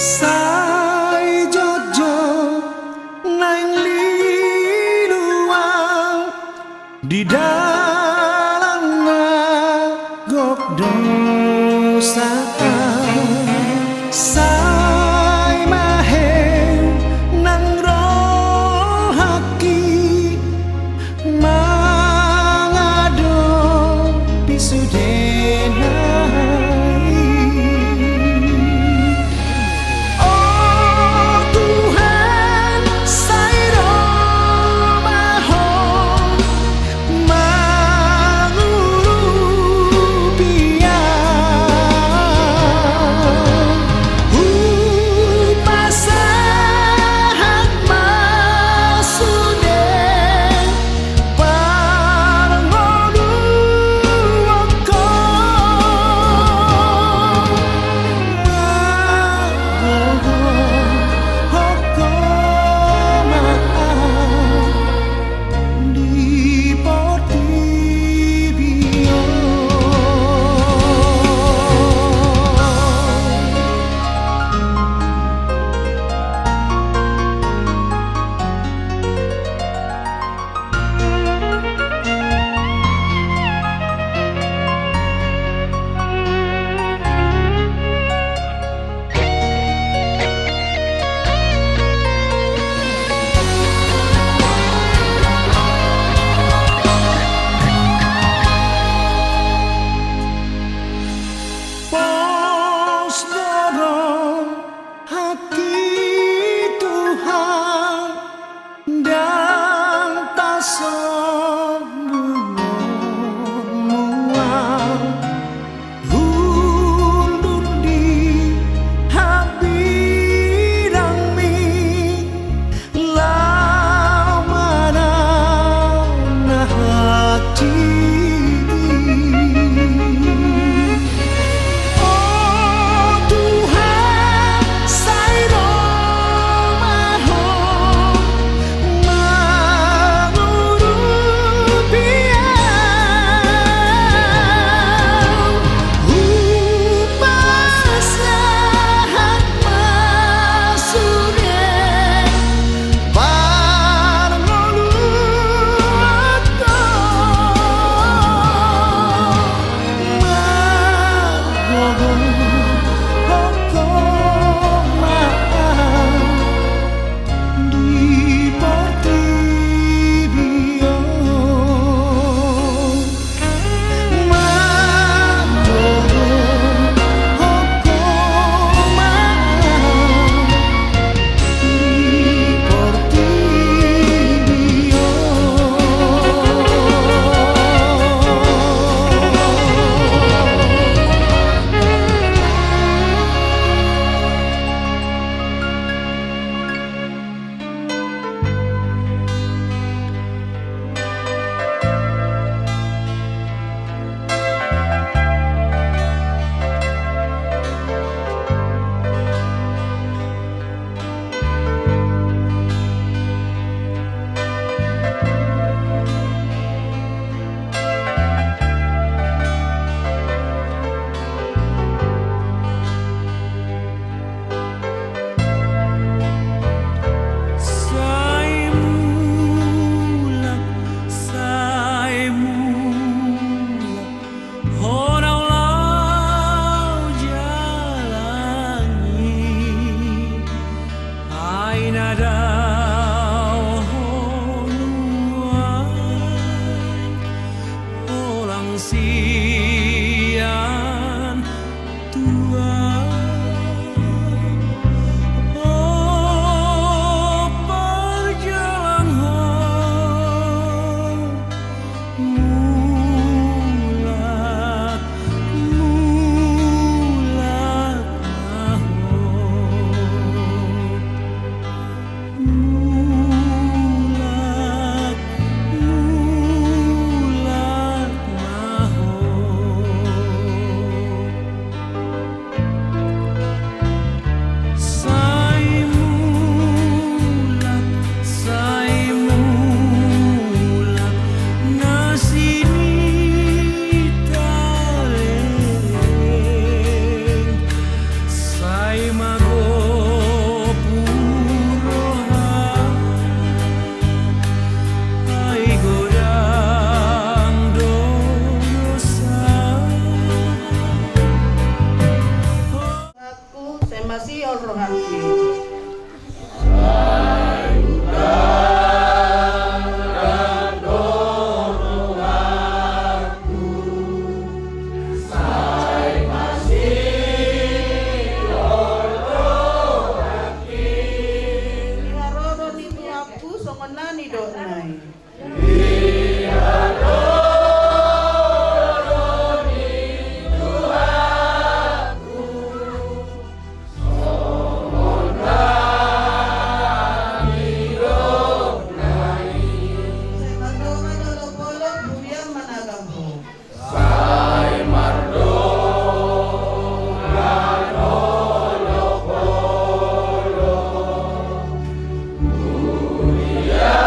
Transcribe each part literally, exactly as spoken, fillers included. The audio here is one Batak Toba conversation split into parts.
Sai jotjot naeng lilu au di dalan na gok dosa. Sai mahe nang rohangki mangadopi sude nai. O Tuhan, sai ro ma Ho mangurupi au. Masihol rohangki. Sai masihol rohangki. Di haroro ni Tuhanku songon na nidokna i. Sai mandongan olopolop, huria managang ho. Sai mandongan olopolop, huria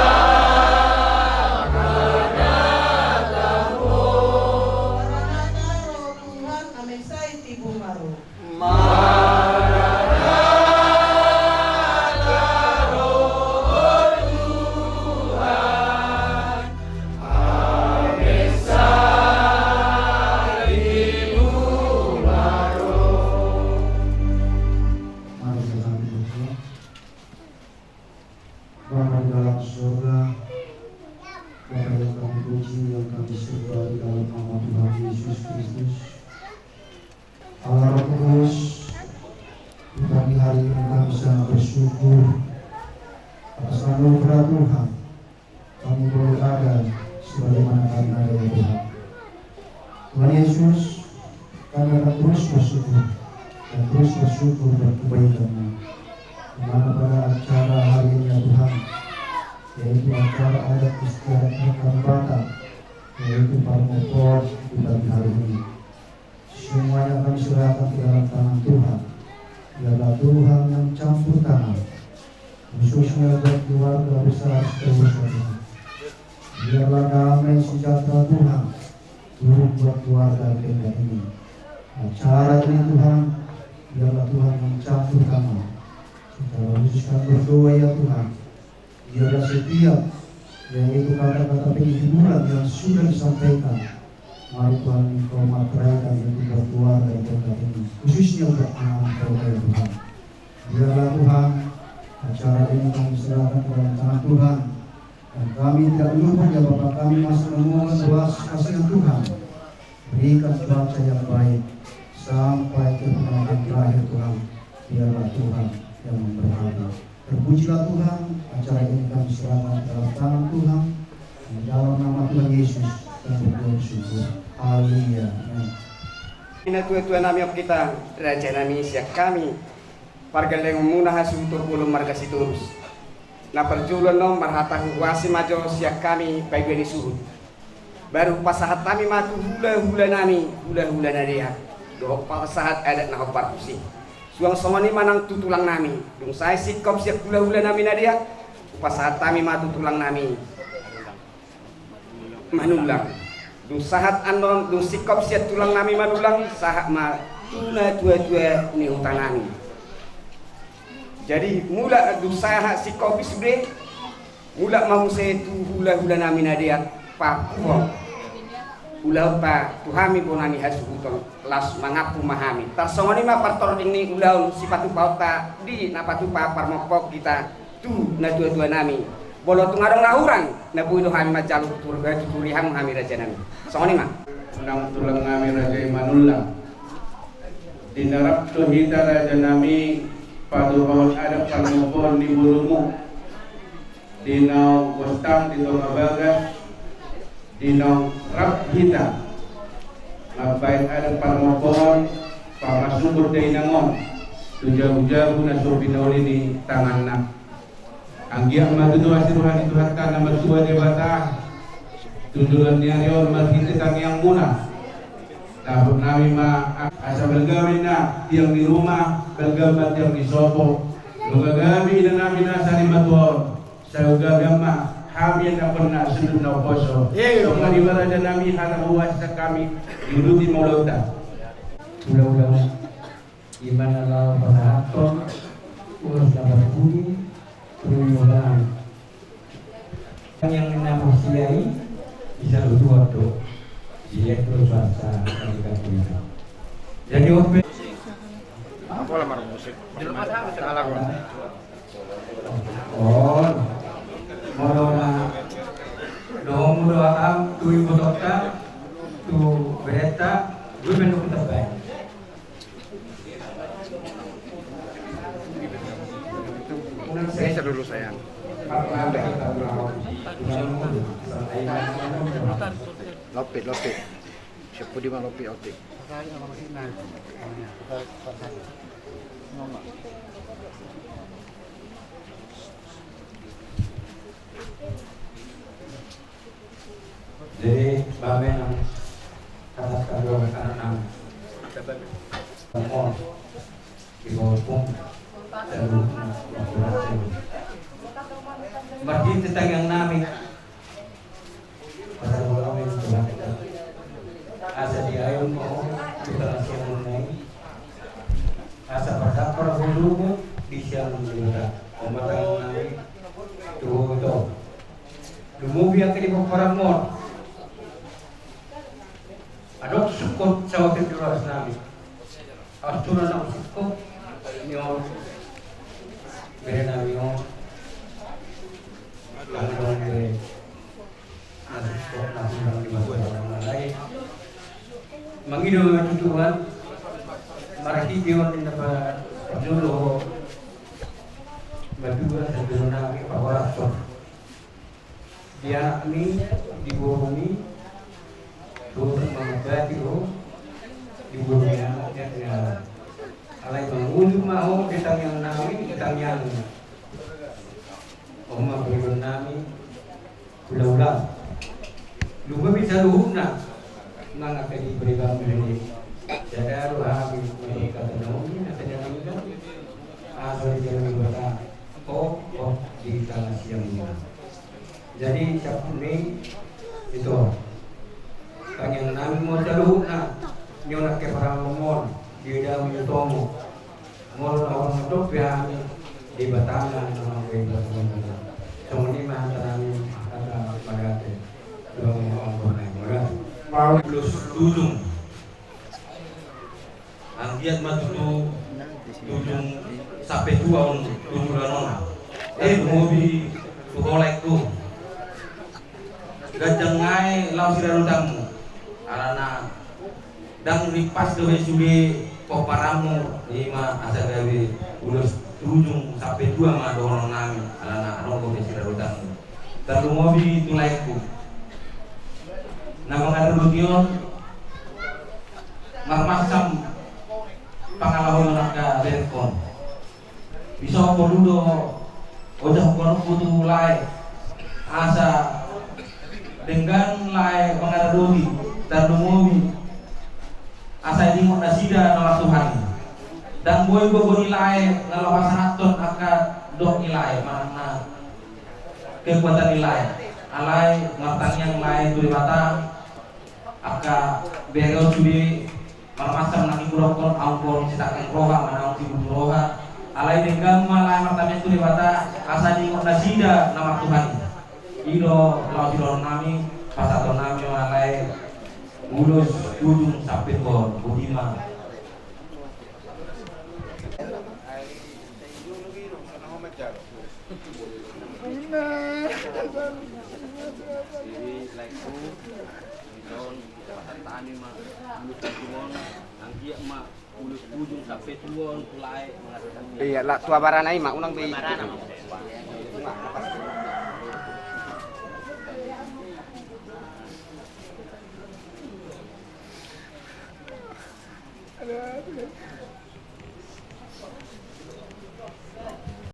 managang ho. Maranatha, ro Tuhan, ame sai tibu ma ro. Maranatha, ro Tuhan, ame sai tibu ma ro. Mari kita berdoa. Bapa di dalam surga, Bapa yang kami puji, yang kami sembah di dalam nama Tuhan Yesus Kristus. Allah Roh Kudus, di pagi hari ini kami sangat bersyukur atas anugerah Tuhan. Kami boleh ada sebagaimana kami ada, ya Tuhan. Tuhan Yesus, kami akan terus bersyukur dan terus bersyukur buat kebaikan-Mu. Di mana pada acara hari ini, ya Tuhan, yaitu acara adat istiadat Batak, yaitu parmopon di pagi hari ini. Semuanya kami serahkan ke dalam tangan Tuhan. Biarlah Tuhan yang campur tangan, khususnya buat keluarga besar Sitohus, Tuhan. Biarlah damai sejahtera Tuhan turun buat keluarga kita ini. Acara ini, Tuhan, biarlah Tuhan yang campur tangan. Secara khusus kami berdoa, ya Tuhan, biarlah setiap, yaitu kata-kata penghiburan yang sudah disampaikan, mari Tuhan Engkau materaikan itu buat keluarga di tempat ini, khususnya buat anak-anak mereka, ya Tuhan. Biarlah Tuhan, acara ini kami serahkan ke dalam tangan Tuhan. Dan kami tidak luput, ya Bapa, kami masih memohon belas kasihan Tuhan. Berikan cuaca yang baik sampai ke pengantin terakhir, Tuhan. Biarlah Tuhan yang memberkati. Terpujilah Tuhan, acara ini kami serahkan ke dalam tangan Tuhan. Di dalam nama Tuhan Yesus kami berdoa bersyukur. Haleluya. Amin. Natuatua nami, on hita, raja nami, sian hami pargellengmuna hasuhuton bolon marga Sitorus. Na parjolo annon marhata huhuasi ma jo sian hami paidoan ni suhut. Baru pasahat hami ma tu hulahula nami, hulahula na deak, dohot pasahat adat na hombar tusi. Suang songon i ma nang tu tulang nami, dung sae singkop sian hulahula nami na deak, pasahat hami ma tu tulang nami Manullang. Dung sahat annon, dung singkop sian tulang nami Manullang, sahat ma tu natuatua ni huta nami. Jadi mulak, dung sahat singkop i sude, mulak ma muse tu hulahula nami na deak, papuho ulaonta tu hami bona ni hasuhuton, laos mangampu ma hami. Tarsongon i ma partording ni ulaon sipatupaonta di na patupa parmopon hita tu natuatua nami. Molo tung adong na hurang, na boi do hami manjalo, tuturi hamu hami, raja nami. Songon i ma. Nang tulang nami, raja i Manullang. Di na rap do hita, raja nami, patupahon adat parmopon ni borumu. Di naung gostang di tonga bagas, di naung rap hita mambahen adat parmopon, pamasukon dainang on tu jabujabu na so pinauli ni tanganna. Anggiat ma tutu asi roha ni Tuhanta na martua Debata tu joloan ni ari on marhite tangiangmuna. Dapot nami ma asa balga ma inna tiang ni ruma, balga ma tiang ni sopo. Nunga gabe inna nami nasa ni matua on. Sai gabe ma hami na ponna sundut na umposo. Songon i ma, raja nami, hata huhuasi sian hami, diuduti ma ulaonta. Ulaon i ma na laho pasahathon ulos na parbuni tu ulaon. Yang na masiai bisa lutuan do. Jadi ope. Ala marmusik. Ala kon. On. Molo na dohonon do hahang tu ibotonta, tu berenta, gue mendukung terbaik. Saya dulu, sayang. Lopit, lopit. Siapa di mana lopit, lopit? Jadi, bamen nang, kata kami orang anak nang. Mohon, di bawah pun, dan marhite tangiang nami. Pasal bola main bola kita. Asa di ayun mau kita nasi yang mengenai. Asa pasapar hulumu di siang menjuta. Pematang nami. Tuh itu. Lumobi angka di peperangon. Adong sukut sawat di ruas nami. Artuna nang sukut. Nyo. Bere nami on. Nang dong bere. Nang sukut nang sukut di bawah nang lain. Mangido ma tu Tuhan. Marhite on inda pa jolo. Madua sadua nami pahorason. Di anakmi, di borumi, dohot mangambati ho, di borumi anaknya, ya. Alai mangujung ma ho, di tangiang nami, di tangiang. On ma berikan nami, hula-hula. Lupa bisa luhutna, mangaka di berikan beri. Sadar hami, mereka tenang, ini, ada yang enggak. Asal di jalan ibadah, oh, oh, di tanah siang ini. Jadi, sampun ni, itu. Tangiang nami ma saluhutna, nyo nangke parangon, di dalam nyo tomo. Molo na orang mandok be hami, di batana, na mangke batana. Songon i ma hata nami, hata bagate. Dua mau anggur nai, bagate. Paulus tujung. Anggiat ma tutu tujung sampe tua on tu joloan on. Eh, lumobi tu ho laengku. Ganjang nai laho siradotanmu. Alana ndang rimpas dope sude pomparanmu, i ma asa gabe ulos tujung sampe tua ma dohonon nami, alana adong dope siradotanmu. Tarlumobi tu laengku. Na mangaradoti on, marmacam pangalaho ni angka berengkon. Bisa porlu do ojahonon tu lae, asa denggan lae mangaradoti, tarlumobi asa diingot nasida na martuhan i. Ndang boi gogo ni lae na laho pasahathon angka dok ni lae manang na kekuatan ni lae. Alai martangiang lae tu Debata, angka bere on sude marmacam na niulokhon, aung sitangkang roha manang aung sibutu roha. Alai denggan ma lae martangiang tu Debata asa diingot nasida na martuhan i. I do laho sidohonon nami, pasahaton nami ma lae ulos tujung sampe tua on, boti ma. Jadi, laengku, di son, pasahat hami ma ulos tujung on, anggiat ma ulos tujung sampe tua on tu lae mangaradoti. Iya, la, tu abarana i ma, unang be i. Abarana ma.